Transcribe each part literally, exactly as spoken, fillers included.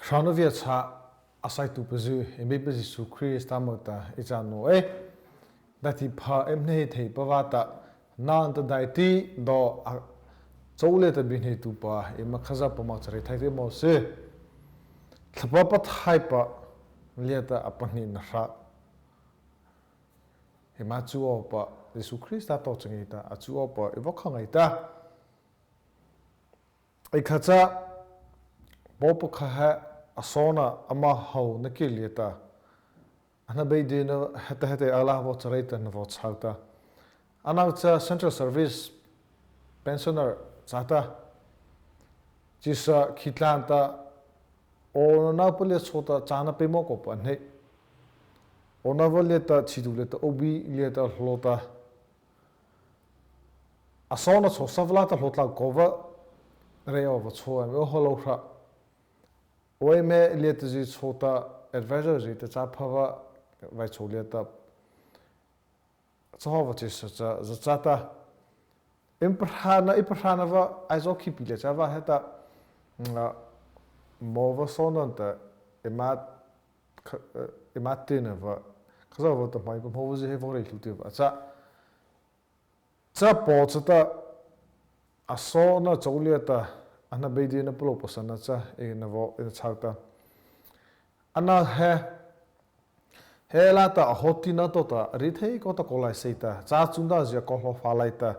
Hrona viachhâh a saituhpazy, eima Beipa Zisu Krista moh ta ei cha naoh ei. Daihti pha eima hnei theipa vâta, nâ nata daihti do a chô liata biehneituhpa eima Khazohpa moh cha reithai thei mawh sy. Thlahpa Pathaihpa liata a pahnina hra, eima chu awpa, Zisu Krista tawhta ngaita a chu awpa ei vaw khâ ngaita. Ei kha cha, pôhpa kha he, a sawna ama hawhna kyh liata, a hnabeiseihna heta heta a lâ vaw chareih ta, na vaw chho ta. Ano cha central service pensioner châ ta. Chyhsa khi tlâh ta, awnanopa liata chhao ta, châna peimawh khopa hnei. Awnanopa liata, chhituh liata, O B liata hluh ta. A sawna chhao sapa lâta hluh tlôh khopa, rei awpa chhao ama hawh lôh hra. Oi me liata zy chhao ta, advisor zy ta châ pha va, vaw chhao liata. Chhao va chyhsa cha, za châ ta. Eima pahrâna, eima pahrâna va, Aizawl khihpi liata châ va heta. Nga, mo va sawna ta, eima, kha, eh, eima tyhna va, Khazohpa ta hmâ eima pahmô va zy he vaw rei hluh tyh va châ. Cha pôh chata, a sawna chô liata, a hnabeiseihna palôh pasana cha, eina vaw, eina chho ta. Ano he, he lâta a hawti na to ta, a riethei khoh ta kaw laiseih ta, cha chuna zy a kaw hluh pha lai ta,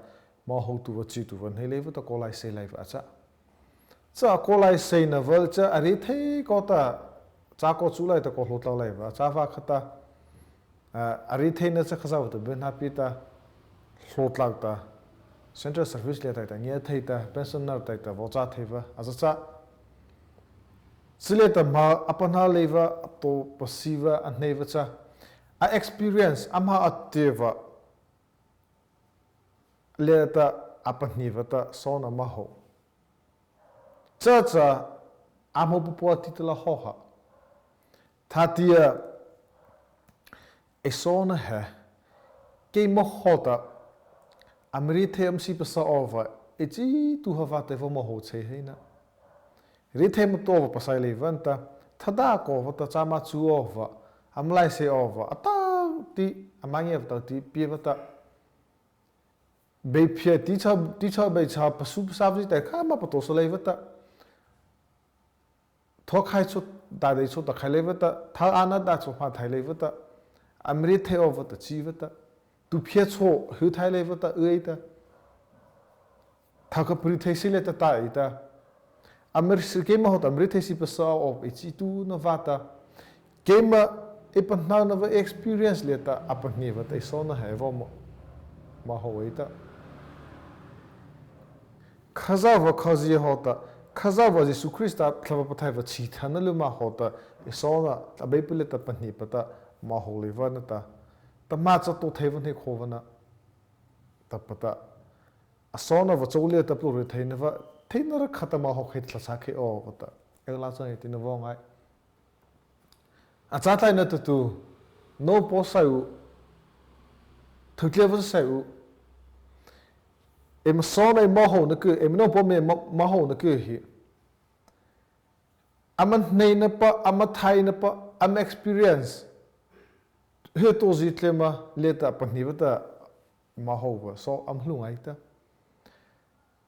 mo hawhtuhpa chituhpa hnei leipa ta kaw laiseih leipa a châ. Cha kaw laiseihna va cha a riethei khoh ta, cha kaw chu lai ta kaw hluh tlôh leipa a châ va kha ta, ah, a rietheina cha Khazohpa ta byhnâ pie ta, hluh tlôh ta, central service liata taihta ngia thei ta, pensioner taihta vaw châ thei va, a za châ. Chi liata ma a pahno leipa, a tao pasi va, a hnei va cha, a experience, ama a tei va, liata a pahnie va ta sawna ama hawh. Cha cha, a hmô papua ti ta la hawh ha. Thâtih a, ei sawna he, keima hawh ta, ama riethei ama sie pasa awpa, ei chi tu ha va ta ei vaw mo hawh chei heih na. Riethei ama tao awpa pasai leipa ta, thata kaw va ta cha ama chu awpa, ama laiseih awpa, a tao ti, ama ngia va tao ti, pie va ta. Beiphia ti cha, ti cha bei cha pasu pasa zy ta kha ama patao sa leipa ta. Tho khai chô, ta dei chô ta khai leipa ta, thao ana ta chô hmâ thai leipa ta. Ama riethei awpa ta chi va ta. Tu phia chô, hu thai leipa ta, u ei ta. Thao kha pari thei sie liata ta ei ta. Ama ri si keima hawh ta, ama riethei sie pasa awpa ei chi tu na va ta. Keima, ei pahno na va experience liata, a pahnie va ta, ei sawna he vaw mo, mo hawh ei ta. Khazohpa kha zy hawh ta, Khazohpa Zisu Krista Thlahpa Pathaihpa chhihthana lymâ hawh ta, ei sawna, Abeipa liata pahnie pa ta, mo hawh leipa na ta. Tahmâ cha tao thei va hnei khoh va na. Tahpa ta. A sawna va chô liata palôh rietheina va, theina rakha ta mo hawh khei tla sa khei awpa ta. Ei la cha ei ti na vaw ngai. A châ tlai na ta tu, nô paw sai u, thutlia va sai u. Eima sawna ei mo hawhna kyh, eima nô paw mo, mo hawhna kyh hi. Ama hneina pa, ama thaina pa, ama experience. He to zy tlema liata pahnie va ta, mo hawh va, so ama hluh ngai ta.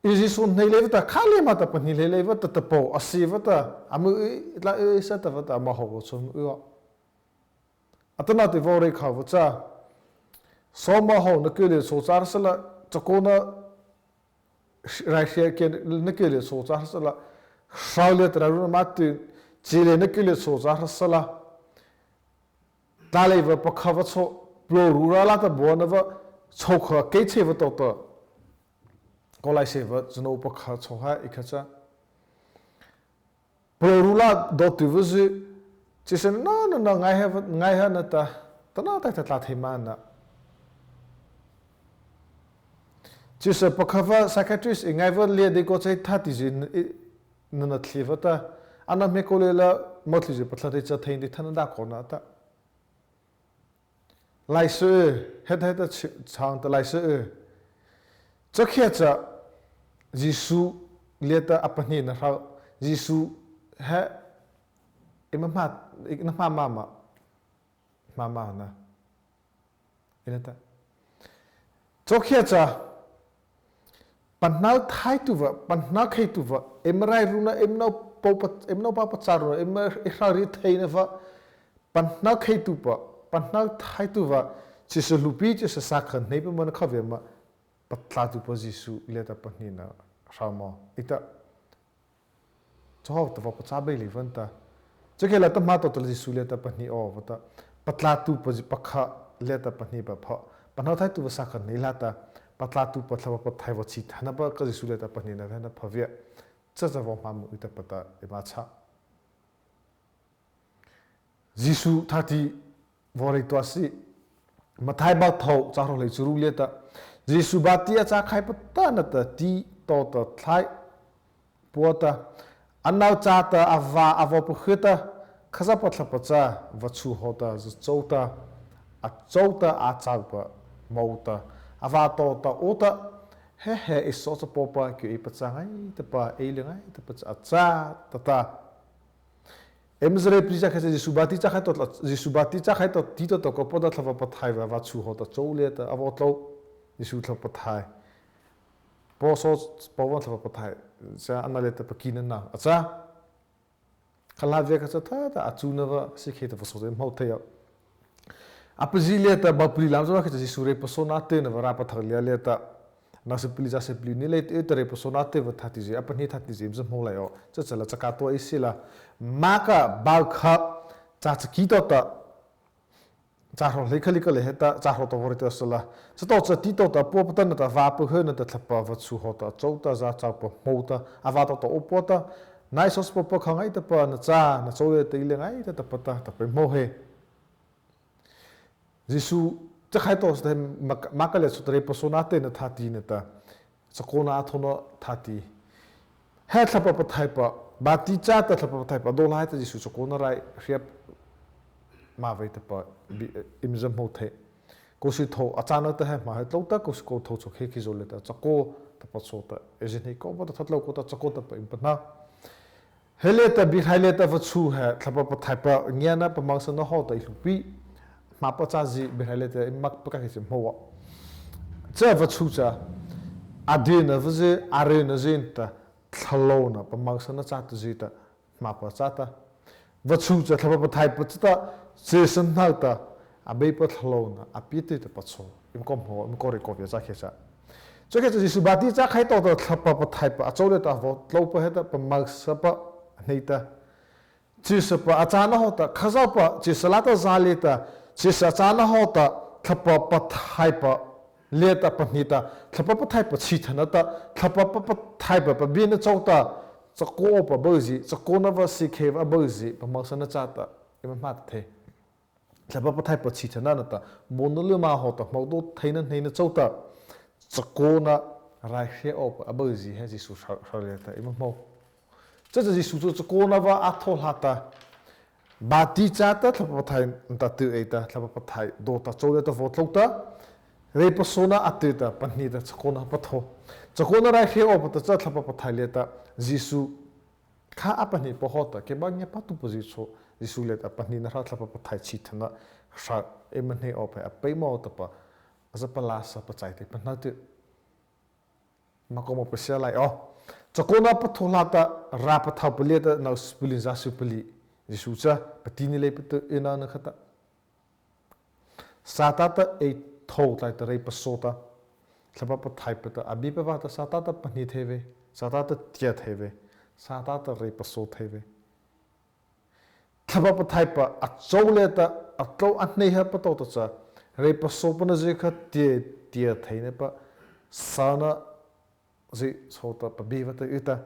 Ei Zisu hnei leipa ta, kha lei ma ta pahnie lei leipa ta, ta pô, a sie va ta, ama, tla, ei sa ta va ta, mo hawh va chô u. Atanoh ti vaw rei khao va cha. So mo hawhna kyh liata chhao châ sala, chakaona, raihria kei na kyh liata chhao châ sala, hrona liata rairuna ma ti, chi lei na kyh liata chhao châ sala. Tla lei va pakha va chhao, palôh ru ra la ta bo na va, chhao kha kei chei va tao ta. Kaw laiseih va, chanô pakha chhao ha ei kha cha. Palôh ru la do tu va zy, chyhsa na na na ngai ha va, ngai ha na ta, tahna ta ta tla thei ma na. Chyhsa pakha va psychiatrist ei ngai va lia dei kaw chei thâtih zy, na na thei va ta, ano hmia kaw lei la, mo thei zy pathla thei cha thei dei thana da kaw na ta. Laiseih, heta heta chi-, chang ta laiseih. Chakhia cha, Zisu liata a pahniena hra, Zisu he Eima hmâ, eina hmâ ma ma, hmâ ma na, eina ta, chokheih cha, pahno thai tuapa, pahno khei tuapa, eima rairuna, eima nôpo pa, eima nôpa pachâruna, eima, eima hra ri theina pa, pahno khei tuapa, pahno thai tuapa, chyhsa hluhpi, chyhsa sâkha hneipa ma na kha vei ma, patlâh tuapa Zisu liata pahnina hra ma, ei ta, chahawhta vaw pachâ beih leipa ta. Chokheih la ta hmâ tawhta la Zisu liata pahni awpa ta, patlâh tuapa zy pakha liata pahni pa pha, pahno thai tuapa sâkha hnei la ta, patlâh tuapa Thlahpa Pathaih vaw chhihthana pa kha Zisu liata pahnina vei na pha via. Cha cha vaw hmâ ma ei ta pa ta eima châ. Zisu thâtih vaw rei tua sy. Mathai bu thôh, châ hrawh hleicharuk liata, Zisu bâti a châ khaipa ta nata ti tawhta thei pua ta, ano châta a vâ a vaw pakhy ta, Khazohpa Thlahpa cha vaw chhao ta, za chô ta, a chô ta, a châpa hmô ta, a vâ tawhta o ta, He he ei Sawchapawpa, kei ei pachâ ngaitapa, ei ly ngaitapa cha a châ, tah ta. Eima zy reih pali châ khei cha, Zisu bâti châ khai tawhta, Zisu bâti châ khai tawhta ti tawhta kô pua ta Thlahpa Pathaih vaw chhao ta, chô liata a vaw tlô. Zisu Thlahpa Pathaih, Paw Sawchapawpa, Thlahpa Pathaih cha ano liata pakina na a châ. Kha la via kha cha thata a chuna pa, sikhei ta vaw sawchapaw thei aw. A pazi liata bu pali lâ cha vaw khei cha Zisu reipasaona tyhna pa râh pathao liata, nâ sâh pali, za sâh pali ni lei ta reipasaona tyh pa thâtihzy, a pahnie thâtihzy eima zy hmô lai aw. Cha cha la chakao tua ei sila, Marka bu kha, châ chaki tawhta, châ hrawh hleikha liata heta, châ hrawh tawhta vaw rei tua sala. Chatawhcha ti tawhta a puapa ta nata vâ pakhy, nata Thlahpa vaw chhao ta, a chô ta, za châpa hmô ta, a vâ tawhta o pua ta, Nâ ei Sawchapawpa kha ngaitapa na châ, na chô liata ei ly ngaitapa ta, tahpa ei hmô he. Zisu châ khai tawhta, Marka liata chhao ta reipasaona tyhna thâtih nata, chakaona a thaona thâtih. He Thlahpa Pathaihpa, bâti châ ta Thlahpa Pathaihpa do lai ta Zisu chakaona raihria ma vei tahpa, bi, eima zy hmô thei. Kô sythôh a châna ta he hmâ he tlô ta, kô sy kô thôh chhao khei khizaw liata chakao tahpa chhao ta, ei zy hnei kawpa ta thatlô kawpa ta chakao tahpa eima pahno. He liata Biehrai liata vachhu he Thlahpa Pathaihpa ngiana pamangsana hawhta ei hluhpi, hmâpa châzy Biehrai liata eima pakah khei zy hmô aw. Cha vachhu cha, a dyhna vazy, a ryhna zy ta, thlalôhna pamangsana châ tuh zy ta, hmâpa châ ta. Vachhu cha Thlahpa Pathaihpa chata, chyhsa hnohta, Abeipa thlalôhna a pie tyh tahpa chhao, eima kaw hmô, eima kaw rei kaw via châ khei cha. Chokheih cha Zisu bâti châ khai tawhta Thlahpa Pathaihpa a chô liata a vaw tlôpa heta pamangsapa a hnei ta, chyhsapa a châna hawhta Khazohpa, chyhsa lâta za liata, chyhsa a châna hawhta Thlahpa Pathaihpa liata pahnie ta, Thlahpa Pathaihpa chhihthana ta, Thlahpa Pathaihpa pabiena chô ta, chakaopa byuhzy, chakaona pa sikhei pa byuhzy pamangsana châ ta, eima hmâ thei. Thlahpa Pathaihpa chhihthana nata, mona lyma hawhta hmô do theina hneina chô ta, chakaona raihria awpa a byuhzy he Zisu hro, hro liata eima hmô. Cha cha Zisu cha chakaona pa a tho hlâ ta, bâti châ ta Thlahpa Pathaih nata tyh ei ta, Thlahpa Pathaih do ta chô liata vaw tlô ta, reipasaona a tyh ta, pahnie ta chakaona patho. Chakaona raihria awpa ta cha Thlahpa Pathaih liata, Zisu kha a pahniepa hawhta keima ngiapâtuhpazy chhao, Zisu liata pahniena hra Thlahpa Pathaih chhihthana hra eima hnei awpa he a peimawh tahpa, a za palâsa pachai tyh pahno tyh. Eima kaw mawh pasia lai aw. Chakaona patho hlâ ta, râh pathaopa liata nôh sypalih za sypalih, Zisu cha, pati ni leipa ta, eina na khata, Sâtâ ta ei tho tlai ta reipasaoh ta, Thlahpa Pathaihpa ta a biepa vâta Sâtâ ta pahnie thei vei, Sâtâ ta tia thei vei, Sâtâ ta reipasaoh thei vei. Thlahpa Pathaihpa a chô liata a tlô a hnei hapa tawhta cha, reipasaohpana zy kha tia, tia theina pa, sona zy chhao ta pabie vâta y ta.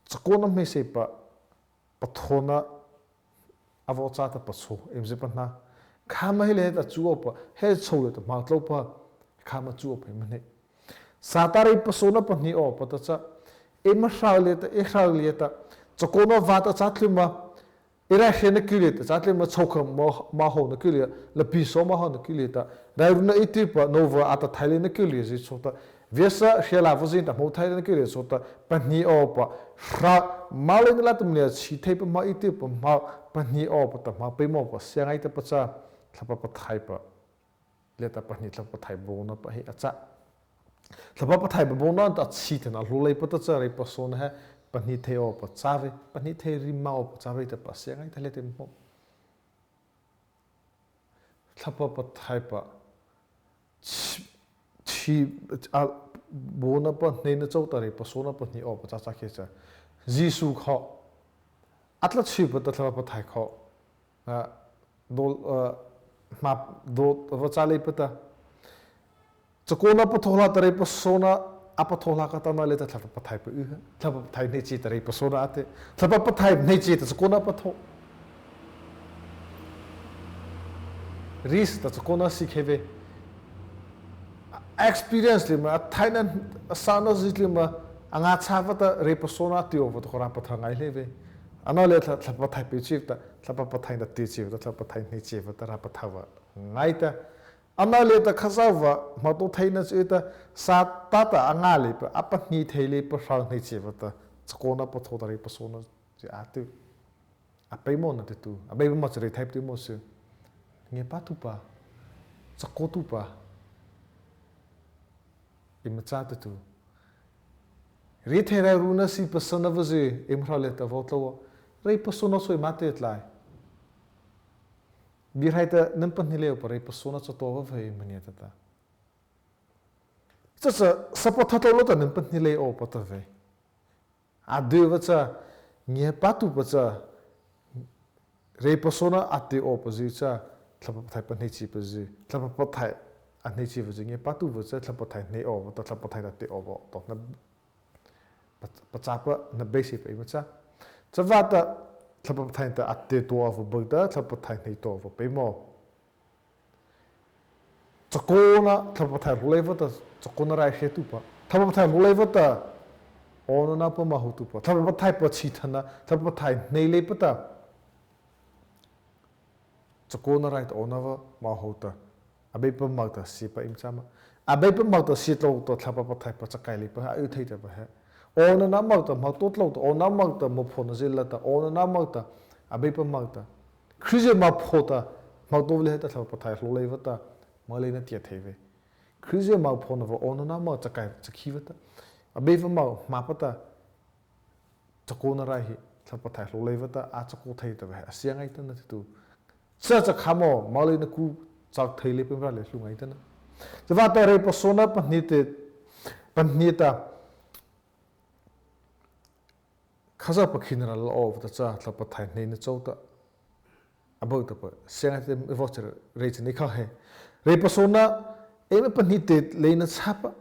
Chakaona hmeiseihpa pathaona a vaw châ ta pachâ, eima zy pahno. Khâ ma he liata chu awpa, he chô liata hmâ tlôpa, khâ ma chu awpa eima hnei. Sâtâ reipasaona pahnie awpa ta cha, eima hro liata, ei hro liata, chakaona vâta châ tlyma, Ei raihriana kyh liata, chatahma chhôhkha ma, ma hawhna kyh liata, lapi sawma hawhna kyh liata, rairuna ei tyhpa, nôva a tah thai leina kyh liata zy chôta, viasa hria lâ vaw zy ta hmô thai leina kyh liata chôta, pahnie awpa, hra, moleina lâta mania chhi theipa ma ei tyhpa ma, pahnie awpa ta ma peimawhpa, sia ngaitapa cha, Thlahpa Pathaihpa liata pahnie Thlahpa Pathaihpa baona pa he a châ. Thlahpa Pathaihpa baona ta a chhihthana a hlaoleipa ta cha reipasaona he pahnie thei awpa châ vei, pahnie thei rimâ awpa châ vei tahpa sia ngaita leipa ta hmô. Thlahpa Pathaihpa chhi, chhi, a, baona pa hneina chôta reipasaona pahnie awpa châ châ khiahta cha. Zisu kha, a tla chhipa ta Thlahpa Pathaih kha, a, do, a, ma, do, va châ leipa ta. Chakaona pathao la ta reipasaona, a pathao la kha ta na liata Thlahpa Pathaihpa y ha. Thlahpa Pathaih hnei chi ta reipasaona a tei. Thlahpa Pathaih hnei chi ta chakaona pathao. Ris ta chakaona si khei vei. Experience lei ma, a thaina, a sâhna zy lei ma, a ngâchhih vâta reipasaona a tei awpa ta kha râh pathaih ngai lei vei. Ano liata Thlahpa Pathaihpa y chi ta, Thlahpa Pathaih na tei chi ta, Thlahpa Pathaih hnei chi ta râh pathaih va ngai ta. Ano liata Khazohpa hmotaotheina chi ta, Sâtâ ta a ngâ leipa, a pahnie thei leipa hra hnei chi vâta, chakaona pathao ta reipasaona chi a tei. A peimawhna tei tu, Abeipa moh cha reithaipa tei moh sy. Ngiapâtuhpa, chakaotuhpa, eima châ tei tu. Riethei rairuna si pasana vaw zy, eima hra liata vaw tlô. Reipasaona chô eima tei tlai. Biehrai ta nama pahnie lei awpa reipasaona chô tao vaw vei mania tah ta. Cha cha, sapa thatlô la ta nama pahnie lei awpa ta vei. A dei va cha, ngiapâtuhpa cha, reipasaona a tei awpa zy cha, Thlahpa Pathaihpa hnei chi pa zy, Thlahpa Pathaih a hnei chi va zy, ngiapâtuhpa cha, Thlahpa Pathaih hnei awpa ta, Thlahpa Pathaih ta tei awpa, to na pa, pachâpa na beiseipa eima châ. Chavâta, Thlahpa Pathaih ta a tei tao awpa bâ ta, Thlahpa Pathaih hnei tao awpa peimawh. Chakaona, Thlahpa Pathaih hlaolei vâta, chakaona raihriatuhpa. Thlahpa Pathaih hlaolei vâta, awnanopa mohôhtuhpa. Thlahpa Pathaihpa chhihthana, Thlahpa Pathaih hnei leipa ta, chakaona rai ta awnanopa mohôh ta. Abeipa moh ta siapa eima châ ma. Abeipa moh ta sie tlôh ta Thlahpa Pathaihpa chakaih leipa, a y thei tahpa he. Awnanopa moh ta, hmotaotlôh ta, awnanopa moh ta, mophaohna zy la ta, awnanopa moh ta, Abeipa moh ta. Krizyhmôphaoh ta, hmotaotlôh he ta Thlahpa Pathaih hlaolei vâta, moleina tiah thei vei. Krizyhmôphaohna vâ awnanopa moh chakaih chakhi vâta. Abeipa moh hmâpa ta, chakaona rai he, Thlahpa Pathaih hlaolei vâta, a chakao thei tahpa he, a sia ngaita na tei tu. Cha cha khamo, moleina ku, chak thei leipa eima râh liata hluh ngaita na. Chavâta reipasaona pahnie tei, pahnie ta, Khazohpa khinarâh la awpa ta cha, Thlahpa Pathaih hneina chôta. A bâ tahpa, sia ngaita ei vaw chi rei chi ni kha he. Reipasaona, eima pahnie tei leina châpa.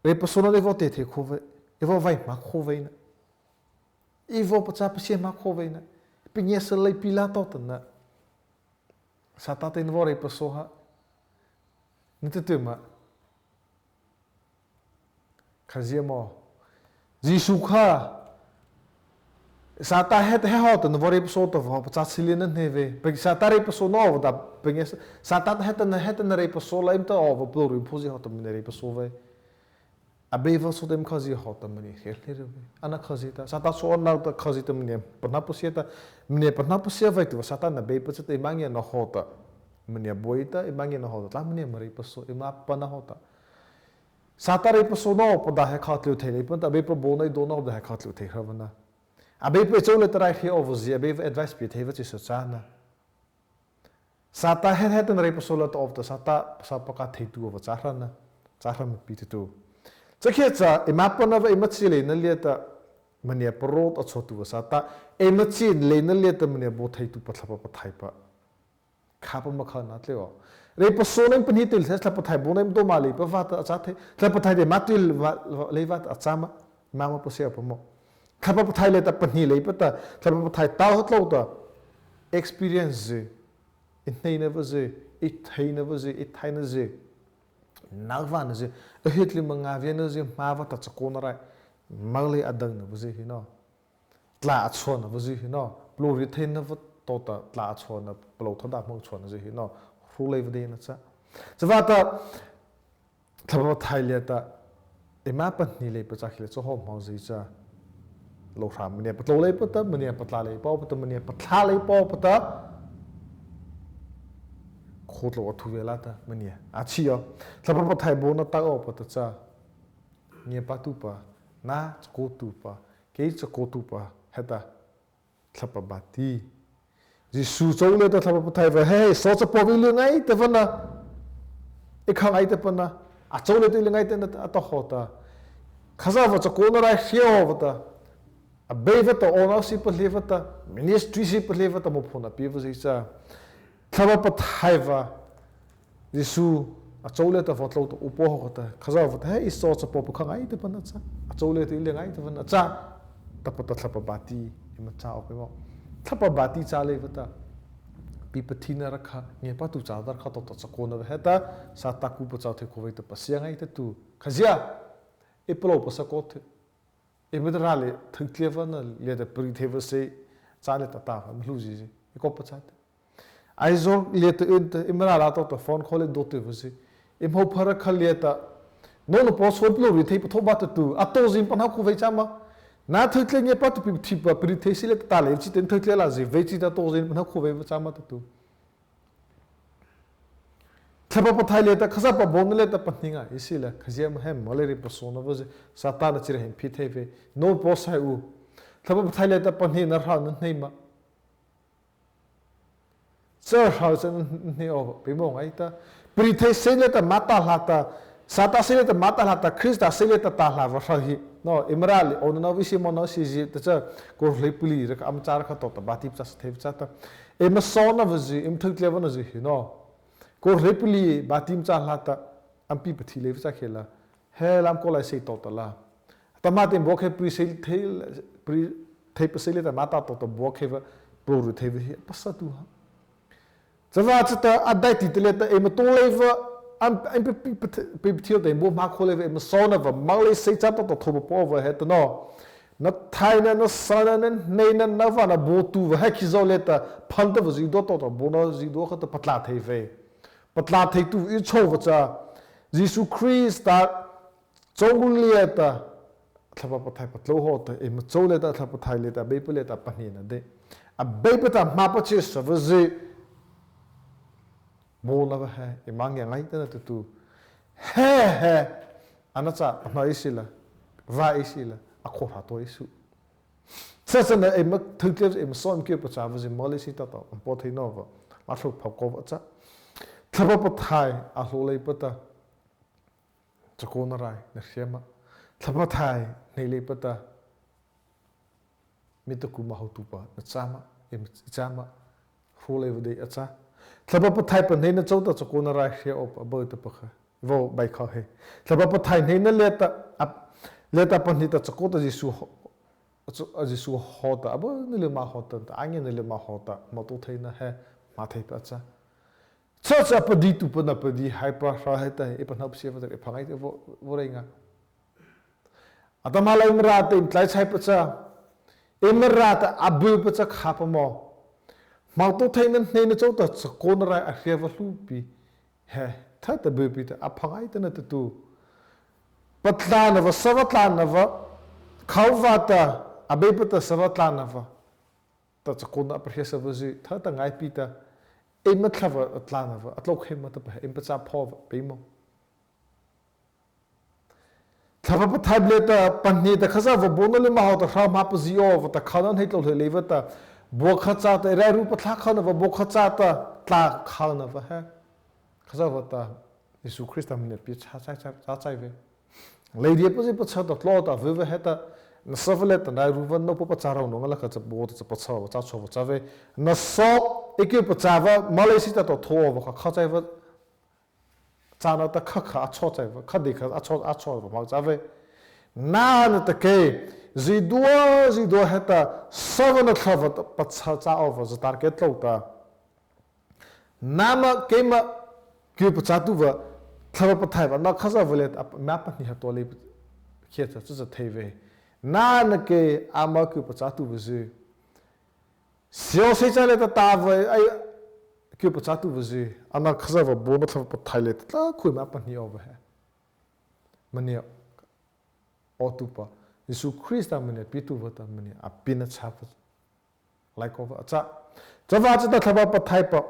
Reipasaona ei vaw tei thei khao vei, ei vaw vaih ma khao vei na. Ei vaw pachâ pasia ma khao vei na. Pingiasa lei pi la tao ta na. Sâtâ ta eina vaw reipasao ha. Na tei tei ma. Khazia mo. Zisu kha. Sâtâ he ta he hawhta na vaw reipasao ta vaw pachâ chi lei na hnei vei. Pe Sâtâ reipasao no awpa ta pe nge Sâtâ ta he ta na he ta na reipasao la eima ta awpa palôh ru eima phaoh zy hawhta mania reipasao vei. Abeipa chô ta eima khazia hawhta mania hria lei ru vei. Ano khazia ta. Sâtâ chô ano ta khazia ta mania pahno pasia ta. Mania pahno pasia vei tu Sâtâ na Abeipa chô ta eima ngiana hawhta. Mania buai ta eima ngiana hawhta. Tla mania ma reipasao eima pahno hawhta. Sâtâ reipasao no awpa ta he kha tlyh thei leipa ta, Abeipa baona ei dona awpa ta he kha tlyh thei hra va na. Abeipa ei chô liata raihria awpa zy, Abeipa advice pie thei va chi sa châ na. Sâtâ he he ta na reipasao la ta awpa ta, Sâtâ, Sâtâ pakah thei tu awpa châ hra na. Châ hra ma pi tei tu. Cha khiah cha, eima pahno va eima chi leina liata, mania parao ta chho tu va Sâtâ, eima chi leina liata mania bao thei tu pa Thlahpa Pathaihpa. Khâpa ma kha na tlai aw. Reipasaona eima pahnie tei lei, Thlahpa Pathaih baona eima do ma leipa vâta a châ thei. Thlahpa Pathaih dei ma tei lei vâta a châ ma. Eima ma pasia pa mo. Thlahpa Pathaih liata pahnie leipa ta. Thlahpa Pathaih tao ha tlôh ta. Experience zy. Ei hneina va zy. Ei theina va zy. Ei thaina zy. Nâ vâna zy. A hiat lei ma ngâ viana zy. Hmâ vâta chakaona rai. Molei a dona va zy hi no. tlâh a chhuahna vâ zy hi no, palôh rietheina vâ tawhta tlâh a chhuahna, palôh thata hmô chhuahna zy hi no, hro leipa deita cha. Chavâta, Thlahpa Pathaih liata, eima pahnie leipa cha khiahta cha hawh hmâ zy cha, lôhra maniah patlô leipa ta, maniah patlâh leipa ta, maniah patlâh leipa ta, khotlo a thu vei la ta, maniah. A chi aw, Thlahpa Pathaih baona ta awpa ta cha, ngiapâtuhpa, na chakaotuhpa, kei chakaotuhpa, heta, Thlahpa Bati. Zisu chô liata Thlahpa Pathaih vâ, he, he, sawchapawpa ei ly ngaitapa na, ei kha ngaitapa na, a chô liata ei ly ngaitapa na, a tah hawhta. Khazohpa chakaona rai hria awpa ta, Abeipa ta, awnanopa sie palihpa ta, ministry sie palihpa ta, mophaohna piepa zy cha. Thlahpa Pathaih vâ, Zisu, a chô liata vaw tlô ta, upa hawhta, Khazohpa ta, he, ei sawchapawpa kha ngaitapa na cha, a chô liata ei ly ngaitapa na cha, tahpa ta Thlahpa Bati, eima châ awpa mo. Thlahpa Bati châ leipa ta, pipathina rakha, ngiapâtuhpa châta rakha tawhta chakaona vâ heta, Sâtâ ku pachâ thei khao vei ta pasia ngaitatuh. Khazia, ei palôh pasa kaw thei. Eima râh liata thei thei vâna liata pari thei vâ sy, châ liata tah vâ, maluh zy zy, ei kaw pachâ thei. Aizawl liata ei ta, eima râh lâ tawhta phone call liata do thei vâ sy. Eima hawhpa rakha liata, nô nô paw so palôh riethei pathôh ba ta tu, a tawhta zy pahno khao vei châ ma. Na thei thei ngiapâtuhpa pipathina pari thei sy liata ta lei chi ta thei thei la zy, vei chi ta tawhta zy pahno khao vei vâ châ ma ta tu. Thlahpa Pathaih liata, Khazohpa baona liata pahnie ngaita ei sila, khazia ma he, moleina pasawna vâ zy, Sâtâ na chira he phi thei vei, nô paw sai u. Thlahpa Pathaih liata pahniena hra na hnei ma. Cha hra cha na hnei awpa, peimawh ngaita. Pari thei sy liata mâ ta hla ta, Sâtâ sy liata mâ ta hla ta, Krista sy liata ta hla vâ hra hi. No, eima râh liata, awnanopa sie, monopa sie zy, ta cha, kô hleipalih, rakha ama châ rakha tawhta, bâti pachâ sa thei vâ châ ta. Eima sawna vâ zy, eima thei thei vâna zy hi no. Kô hleipalih, bâti ama châ hla ta, ama pipathi leipa châ khiahta la. He lam kô lai sy tawhta la. Tahmâ ta eima baokhei pari thei, pari thei pa sy liata mâ ta tawhta baokhei vâ, palôh riethei vâ hi, pasatuh ha. Chavâta chata a daihti ta liata eima tao lei vâ, am, am pi, pi, pi, pi, pi thei ta eima baoh ma khao lei vâ, eima sawna vâ, moleina sy chata tawhta thôh pa vâ heta no. Na thaina, na sawna, na hneina, na vâna baotuh vâ, he khizaw liata, pha ta vâ zydua tawhta, baona zydua khata patlâh thei vei. Patlâh theituh ei chhao vâ cha, Zisu Krista chô liata, Thlahpa Pathaih patlô hawhta, eima chô liata, Thlahpa Pathaih liata, Abeipa liata pahniena dei. Abeipa ta ma pachâsa vâ zy, baona vâ he, eima ngia ngaita na ta tu. He, he, ana cha, ana ei sila, vâ ei sila, a khô hra to ei su. Cha cha na eima thei thei, eima saw eima kei pachâ vâ zy, moleina sy ta ta, ama paw thei no vâ, ma thlô pha kaw vâ cha. Thlahpa Pathaih a hlaw leipa ta, chakaona rai na hria ma. Thlahpa Pathaih hnei leipa ta, mi ta ku ma hawhtuhpa na châ ma, eima châ ma, hro lei vâ dei a châ. Thlahpa Pathaih pahneina chô ta chakaona rai hria awpa, a bao ta pakha, vaw bai kha he. Thlahpa Pathaih hneina liata, a, liata pahnie ta chakao ta Zisu haw, a Zisu haw ta, a bao na lei ma haw ta, ta a ngia na lei ma haw ta, ma tao theina he, ma thei pa a châ. Cha cha padi tu pa na padi hai pa hra heta, ei pahno pasia vâta, ei pha ngaita vâ, vâ rei nga. Atahmâ la eima râh ta eima tlai chai pa cha, eima râh ta a bu pa cha kha pa maw. Ma tao theina hneina chô ta chakaona rai a hria vâ hluhpi. He, thata bu pi ta, a pha ngaita na ta tu. Patlâhna vâ, sapa tlâhna vâ, khao vâta, Abeipa ta sapa tlâhna vâ. Ta chakaona a pahria sa vâ zy, thata ngaipi ta, eima thla vâ, tlâhna vâ, a tlôkhei ma ta pa, eima pachâ phaoh vâ, peimawh. Thlahpa Pathaih liata pahnie ta Khazohpa baona lymâ hawhta hra ma pazi awpa ta khana hnei tlôh lei vâta, bua kha châta, ei rairu patlâh khana vâ bua kha châta, tlâh khana vâ he. Khazohpa ta, Zisu Krista maniah pie cha chai, cha, cha chai vei. Leidia pazi pachâ ta tlô ta vei vâ heta, na sapa liata rairu vâ nô pa pachâ rônah la kha cha bua ta cha pachâ vâ, cha chô vâ cha vei. Na saw, ei kei pachâ vâ, moleina sy ta tawhta thôh vâ kha, kha chai vâ, châna ta kha kha a chô chai vâ, kha dei kha a chô, a chô vâ ma cha vei. Na na ta kei, zydua, zydua heta, sapa na thla vâ ta pachâ châ awpa, zy target tlô ta. Nama keima, kei pachâ tu vâ, Thlahpa Pathaih vâ, na Khazohpa liata, ma pahnie ha tua lei, khia cha, cha cha thei vei. Nâma kei ama kyhpachâtuhpazy, siaw sei cha liata tâ vei, a kyhpachâtuhpazy, ano Khazohpa baona Thlahpa Pathaih liata tlâ khuh ma pahnie awpa he, maniah awtuhpa, Zisu Krista maniah pietuhpa ta maniah a piena châpa, lai kawpa a châ. Chavâta Thlahpa Pathaihpa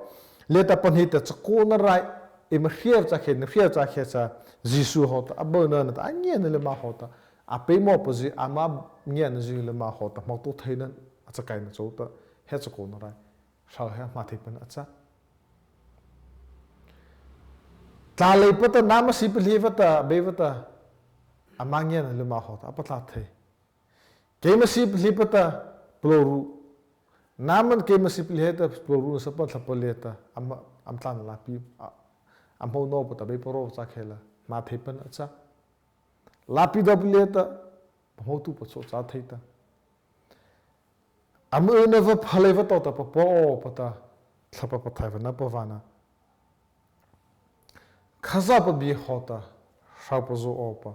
liata pahnie ta chakaona rai, eima hria châ khiahta, hria châ khiahta, Zisu hawhta a byuhna nata a ngiana lymâ hawhta, a peimawhpazy ama ngianazy lymâ hawhta hmotaotheina, a chakaona chôta, he chakaona rai, hro he hmâ theipa a châ. Tlâ leipa ta nâma sie palie vâta, Abeipa ta, ama ngiana lymâ hawhta a patlâh thei. Keima sie palie pa ta palôhru, nâma keima sie palie ta palôhru nata sapa Thlahpa liata ama, ama tlâna lâpi, a, a hmô nawpa ta Abeipa rônah châ khiahta la hmâ theipa a châ. Lâpi dâh palie ta, pahmotuhpa chhao châ thei ta, ama yna vâ phaleipa tawhta papa awpa ta, Thlahpa Pathaihpa nata pavâna, Khazohpa bie hawhta hropa zaw awpa,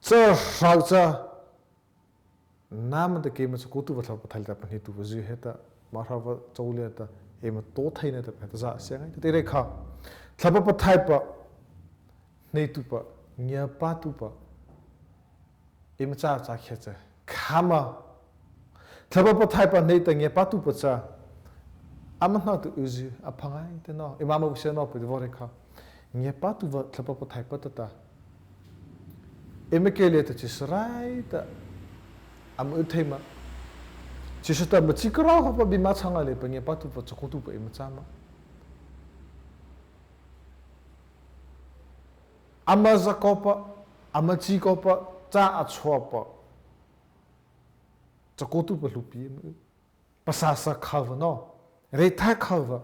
cha hro cha, nâma ta keima chakaotuhpa Thlahpa Pathaih liata pahnietuhpazy heta, ama hropa chô liata, eima taotheina ta pahno ta za sia ngaita, ti reih kha, Thlahpa Pathaihpa hneituhpa, ngiapâtuhpa, eima châ châ khiahta cha, khâ ma, Thlahpa Pathaihpa hnei ta ngiapâtuhpa cha, ama hnohta yzie a pha ngaita no, eima mosia nawpa ta vaw reih kha, ngiapâtuhpa Thlahpa Pathaihpa ta ta, eima kei liata chyhsa rai ta, ama y thei ma, chyhsa ta ama chi kra hawhpa bie ma châ ngâ leipa ngiapâtuhpa chakaotuhpa eima châ ma, ama za kawpa, ama chi kawpa, cha a chhuahpa, chakaotuhpa hluhpi ama y, pasasa khâpa no, reithai khâpa,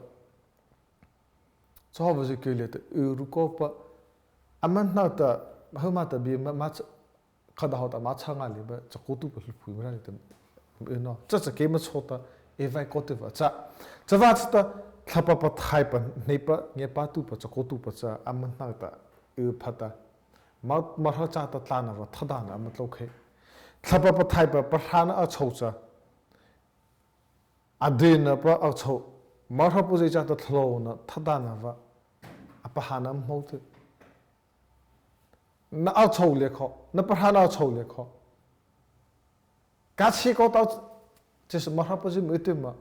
chahawhpazy kei liata y ru kawpa, ama hnohta, hawhpa ta bie ma, ma châ, khâ dâh hawhta ma châ ngâ leipa chakaotuhpa hluhpi Mara liata, y no, cha cha keima chhao ta, ei vaw kaw tyhpa a châ. Chavâta Thlahpa Pathaihpa hneipa ngiapâtuhpa chakaotuhpa cha ama hnohta y pha ta, ma, ama hro châta tlâna vâ thadâna ama tlôkhei. Thlahpa Pathaihpa pahrâna a chhao cha, a dyhna pa a chhao, ama hropazy châta thlalôhna thadâna vâ, a pahrâna ama hmô tyh. Na a chhao lei kha, na pahrâna a chhao lei kha, kha chi kaw ta, chyhsa ama hropazy ama y tyh ma,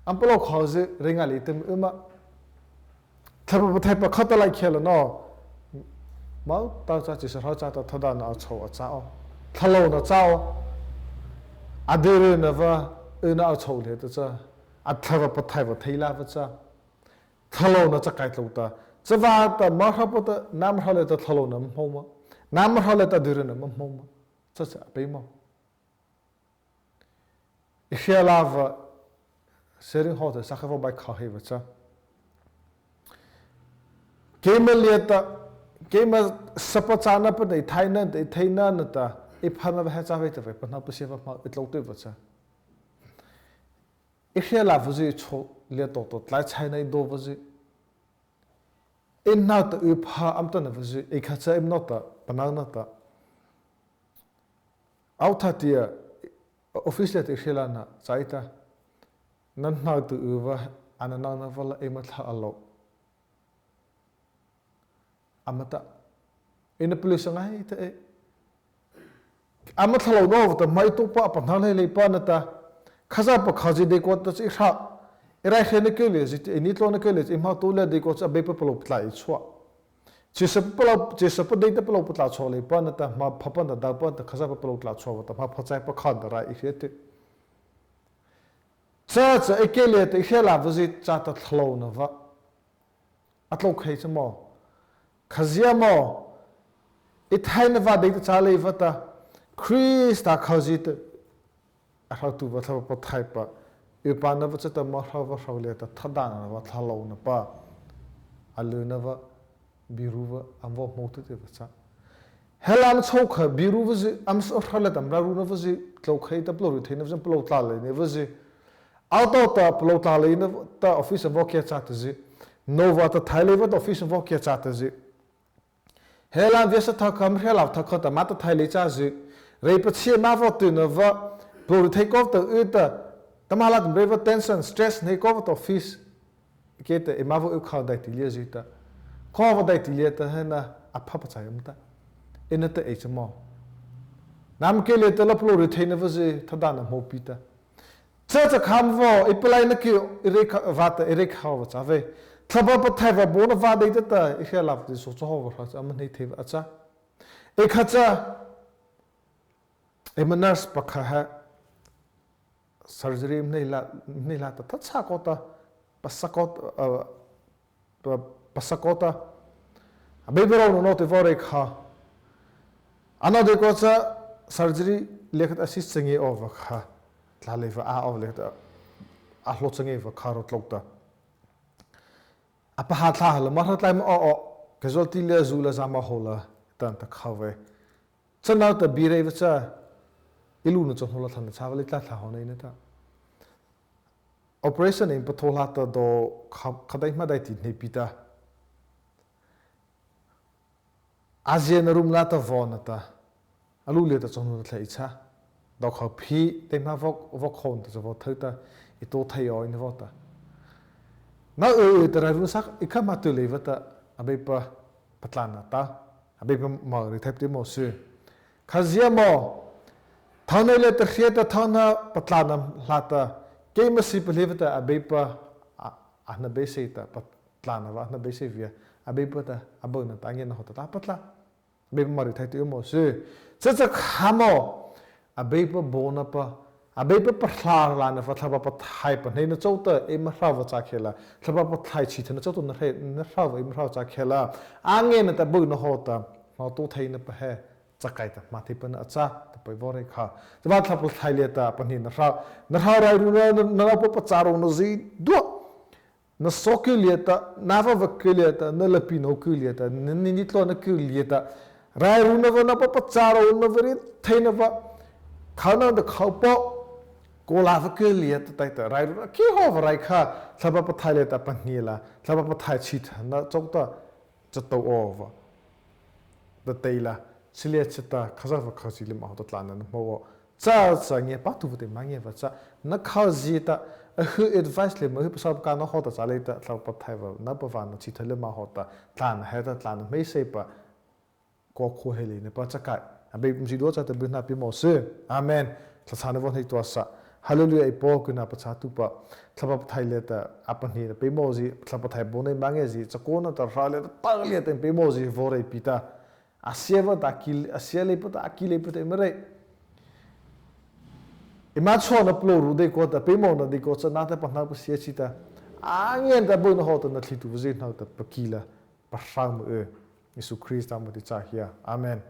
ama palôh khozy reih ngâ lei tyh ma, Thlahpa Pathaihpa khata lai khiahta la no, ama tao cha chyhsa hro châta thadâna a chhao a châ aw, thlalôhna châ aw, a dyhna vâ, yna a chhao lei ta cha, a Thlahpa Pathaihpa theilâpa cha, thlalôhna chakaotuh ta, chavâta ama hropa ta nâma hro liata thlalôhna ama hmô ma, nâma hro liata dyhna ama hmô ma, cha cha a peimawh. Ei hria leipa, sharing hawhta sakha vaw bai kha heih vâ cha, keima liata, keima sapa châna pa ta ei theina, ei theina nata, ei phana vâ he châ vei ta vei pahno pasia vâ ma ei tlô tyh vâ cha, ei hria leipazy chô liata tawhta tlai chaina ei do vâzy, ei hnohta y pha ama tahna vâzy, ei kha cha eima nota pahno nata, ao thâtih a, office liata ei hria lâna châ ei ta, na hnohta y vâ, a na nona vâ la eima tha a lo, ama tah, eina palyu sa ngaita ei, ama thlalôh nawpa ta hmâ ei tao pa a pahno lei leipa nata, Khazohpa khozie deikua ta cha ei hro, ei raihriana kei liata, ei ni tlôna kei liata, ei hmotaotheina deikua cha Abeipa palôh patlâh ei chhuah, chyhsa palôh, chyhsa pa deita palôh patlâh chhuah leipa nata hmâ phapa nata dâh pa nata Khazohpa palôh tlâh chhuahpa ta hmâ pha chaipa kha nata rai ei hria tyh. Cha cha ei kei liata ei hria leipazy châta thlalôhna vâ, a tlôkhei cha maw, khazia maw, ei theina vâ deita châ lei vâ ta, Krista khozie ta, a hrotuhpa Thlahpa Pathaihpa, ypana vâ chata ama hro vâ hro liata thadâna vâ thlalôhna pa, a lyna vâ, biru vâ ama vaw hmô tyh tyh vâ cha, he la ama chhôhkha biru vâzy, ama hro liata ama raruna vâzy, tlôkhei ta palôh ru theina vâzy, palôh tlâh leina vâzy, ao tawhta palôh tlâh leina ta office ama vaw kiah châ ta zy, nô vâta thai lei vâta office ama vaw kiah châ ta zy, he la viasa thokha ama hria leipa thokha ta ama ta thai lei châ zy, Rei pachia ma vaw tyh na va, palôh ri thei kaw ta y ta, tama la tum rei va tension, stress nei kaw ta office. Kei ta eima vaw y kha daihti liata zy ta, kho va daihti liata he na, a pha pachai um ta. Ei na ta ei cha maw. Nama kei liata la palôh ri thei na va zy, thadana hmô pi ta. Cha cha kham vaw, ei palai na ki, ei rei kha, va ta, ei rei kha va cha vei. Thlahpa Pathaih va baona va dei ta ta, ei hia la va ti so cha haw va hra cha, ama nei thei va cha. Ei kha cha, eima nurse pakha he, surgery mnei la, mnei la ta, tha cha kaw ta, pasa kaw ta, ah, pa-, pasa kaw ta. Abeipa rao no no te vaw rei kha. Ano dei kaw cha surgery liata khat assist changi aw va kha. Tla lei va a aw liata khat a hlo changi va kha ro tlok ta. A paha tla ha la ma hra tlai ma aw aw. Casualty liata zu la za ma ho la. Tan ta kha vei. Cha na ta bi rei va cha. I lu na chon ho la thlan cha va lei tla thla ho nei na ta. Operation in patho la ta do kha, kha dai ma dai ti nei pi ta. A zia na rum la ta vaw na ta. A lu liata chon ho ta thlai i cha. Do kha phi, dai ma vaw, vaw khon ta cha vaw thai ta. I to thai aw i na vaw ta. Na y, y ta rai run sak, i kha ma tu lei va ta. Abeipa patlana ta. Abeipa ma ri thai pti maw sy. Kha zia maw, thao na liata hria ta thao na patlana hla ta, kei ma si pa lei va ta Abeipa, a, a na bei sei ta, patlana va a na bei sei via, Abeipa ta, a baona ta, a ngiana ho ta, ta patla. Abeipa ma ri thai tu maw sy. Cha cha kha maw, Abeipa baona pa, Abeipa patlana va Thlahpa Pathaih pa nei na chô ta, eima hra va cha khei la. Thlahpa Pathaih chi tha na chô ta na hre, na hra va eima hra cha khei la. A ngiana ta baona ho ta, ma to thei na pa he. Cha kai ta, ma thei pa na a cha, ta pai vaw rei kha. Cha va Thlahpa Pathaih liata, pa nei na hra, na hra rai ru na, na, na pa pa cha ro na zi dua. Na so ki liata, na va va ki liata, na la pi no ki liata, na ni ni tlo na ki liata. Rai ru na va na pa pa cha ro na va ri thei na va. Khau na da khau po. Ko la va ki liata tai ta. Rai ru na ki ho va rai kha. Thlahpa Pathaih liata pa nei la. Thlahpa Pathaih chi tha na chô ta. Cha to o va. Da tei la. Chi liata cha ta. Kha za va kha chi li ma ho ta tla na na mo o. Cha cha ngia pa tu va te ma ngia va cha. Na kha zi ta. A hu advice le ma hu pa sa ka na ho ta cha le ta. Thlahpa Pathaih va. Na pa va na chi tha le ma ho ta. Tla na he ta tla na mei sei pa. Ko ko he le na pa cha kai. Abeipa zi do cha ta bu na pi maw sy. Amen. Tla cha na va nei tua sa. Hallelujah, ei Paw, ku na pa cha tu pa. Thlahpa Pathaih liata, a pa nei na pe maw zi. Thlahpa Pathaih baona ma ngia zi. Cha ko na ta hra liata, ta liata pe maw zi. Vaw rei pi ta. A sia va ta ki, a sia lei pa ta, a ki lei pa ta, eima rei. Eima chô na palôh ru dei kaw ta, pe maw na dei kaw cha na ta pa na pa sia chi ta. A ngiana ta baona ho ta na thli tu va zi na ta pa ki la. Pa hra ma y. Zisu Krista moh ta ei cha hia. Amen.